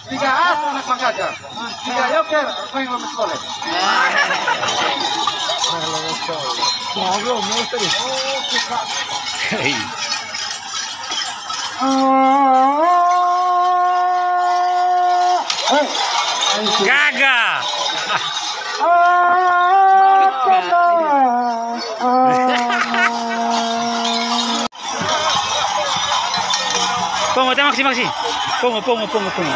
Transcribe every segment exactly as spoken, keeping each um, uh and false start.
Tiga as anak Bang Gajah. Tiga joker, main lemes kolek. Hei. Gagal. Pongo, te maksi, maksi. Pongo, pongo, pongo, pongo.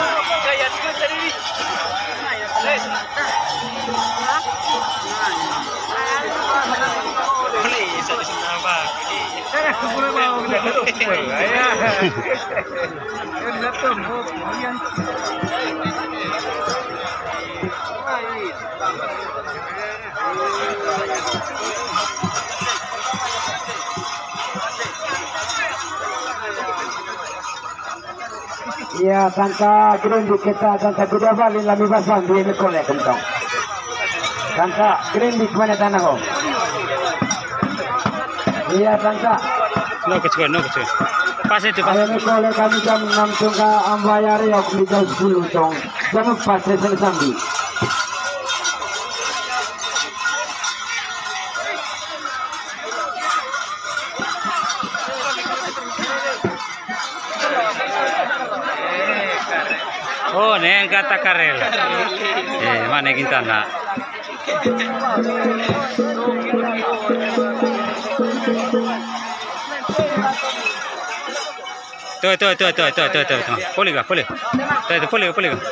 Iya, tangka green di kita, tangka beda balik lami basang di ini kolek kentong. Tangka green di mana tanah, Om? Iya, tangka. No, kecil, no, kecil. Pas itu, pas. Ayo, ini kolek kami jam enam tungka ambayar ya, di jam sepuluh tong. Jam empat saya sambi. Oh, neng kata karel. Eh, mana Quintana? Tuh, tuh, tuh. Boleh kah? Boleh. Tuh, tuh, boleh, boleh kah?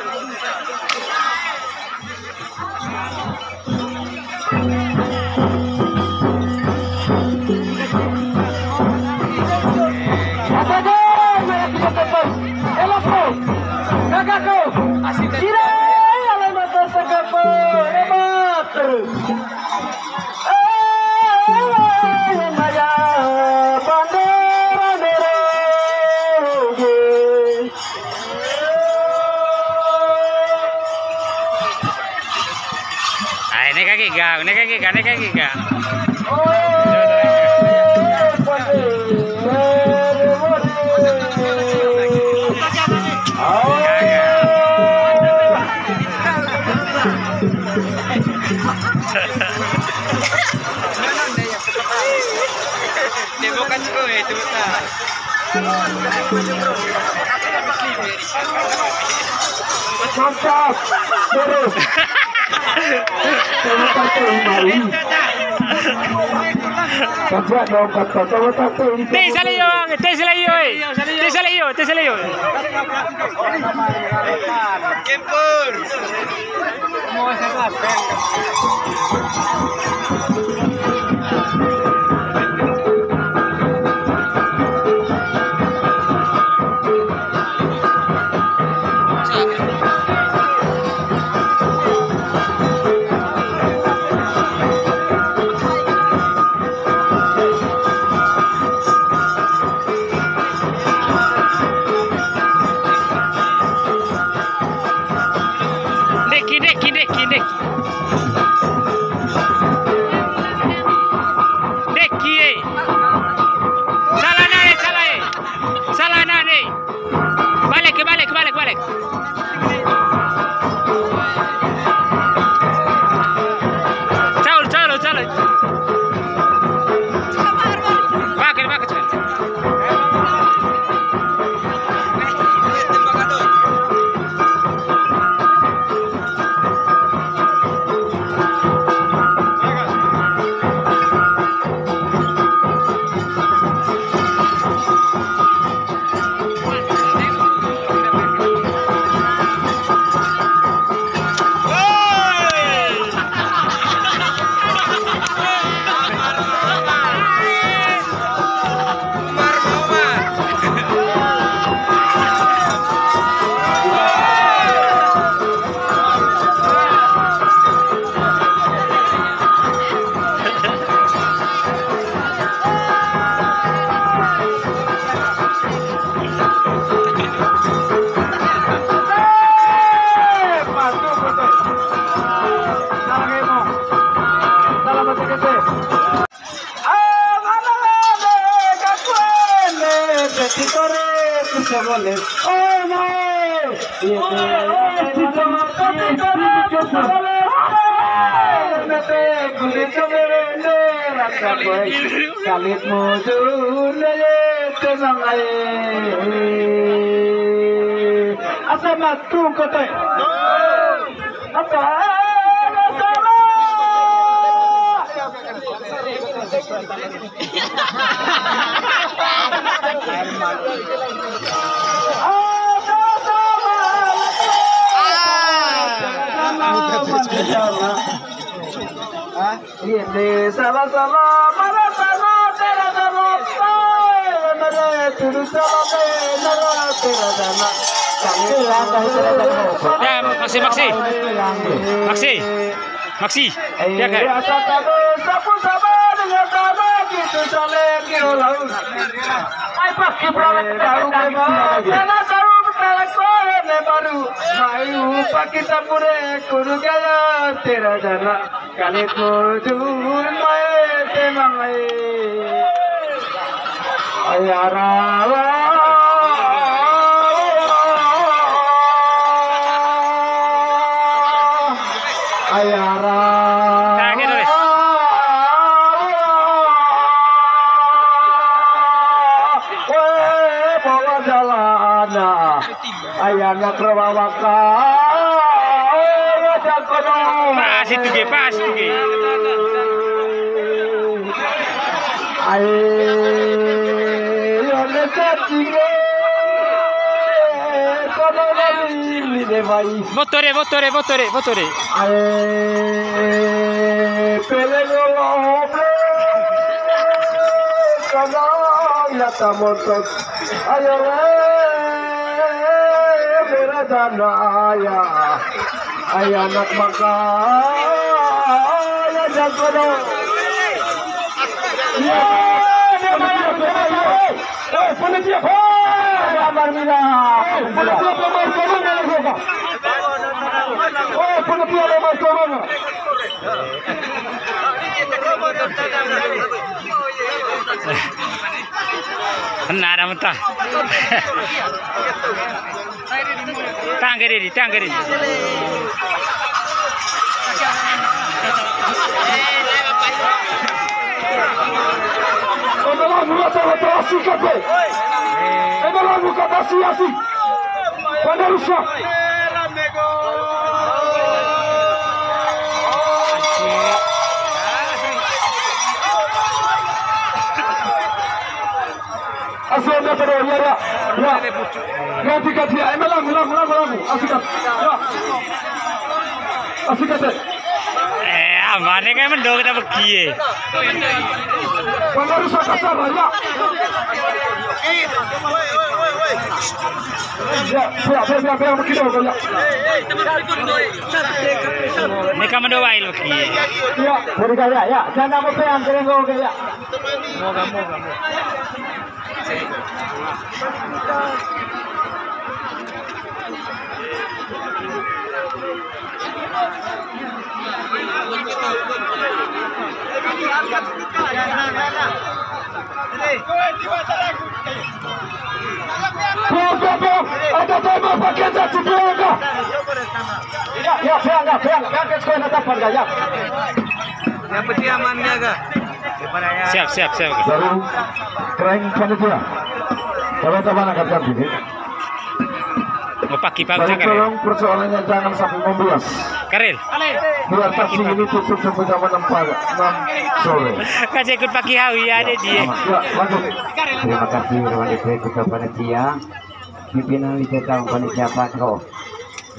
Ai, ne kaki ga, ne kaki ga, ne kaki ga. Mantap. Terus. Coba pakai mari. Coba dong, kata, coba pakai. Te saleyo, te saleyo, eh. Te saleyo, te saleyo. Kempur. Ndeki, ndeki, ndeki, ndeki. Ndeki, eh. Salah nane, salah, eh. Salah nane. Balik, balik, balik, balik. Caul, caul, caul. Pakai, pakai, caul. Kalit mujun aye tenang aye. Asa matu kote. Apa? Ini salah-salah, mana salah, tidak salah, mana tidak salah, mana tidak salah. Ya, Maksi, Maksi. Maksi. Maksi, ya, kan? Ai, pas Kipra, eh, baru, baru, karena baru, karena baru, baru, pas kita pure, kudu gaya, tera jana, kali kudu, mae, tenang, eh. Ayara. Ayara. Nah, gitu deh. Weh, bawa jalan. Ayana kerawaka. Wajah kono. Pas itu, Ge, pas itu, Ge. Ayo, dekat sini. Kono ini deh, Mai. Votore, votore, votore, votore. Ayo, pele ngolong. Kono ya tamotot. Ayo, le, beradana ya. Ayo, anak maka. Ayo, jago dong. Ya, dia main, dia main. Eh, panitia, eh. Gambar merah. Eh, panitia, pemain corona, lo, kok. Eh, panitia, pemain corona. Nah, ada mentah. Tangga diri, tangga diri. Adalah mula tangga asik, kape. Adalah muka tasi asik. Pada rusak. Asik, anda pada, ya, ya. Ya. Ganti, ganti, ya. Emang lagu, lagu, lagu, lagu. Asik, kan? Ya. Asik, kan? Eh, amane kayak mendong kita pergi, ya. Pada rusak kasar, ya. Ya, ya, ya, ya, ya, begitu, ya. Ini kamu doain lagi. Ya, boleh, ya, ya. Jangan mau peang, keren, oke, ya. Moga, moga, moga. Ada tema pakai jatuh pelangga. Ya, ya, pelangga, pelangga. Pakai sekolah tatap pelangga, ya. Yang penting aman jaga. Siap, siap, siap. Baru keren panitia. Kalau tak mana kata gini. Mau pakai, Pak, baik, jangan, ya? Tolong persoalannya jangan sampai membias. Karel. Biar taksi ini tutup sampai jam enam pagi, enam sore. Kasih ikut pakai hawi, ya, ada dia. Ya, lanjut. Terima kasih, Irwan, itu ikut panitia. Pimpinan di Tetang, panitia Patro.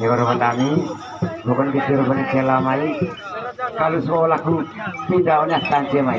Ya, Irwan, kami bukan gitu, Irwan, selama ini. Kalau sekolah ku pindah, oleh tante mai.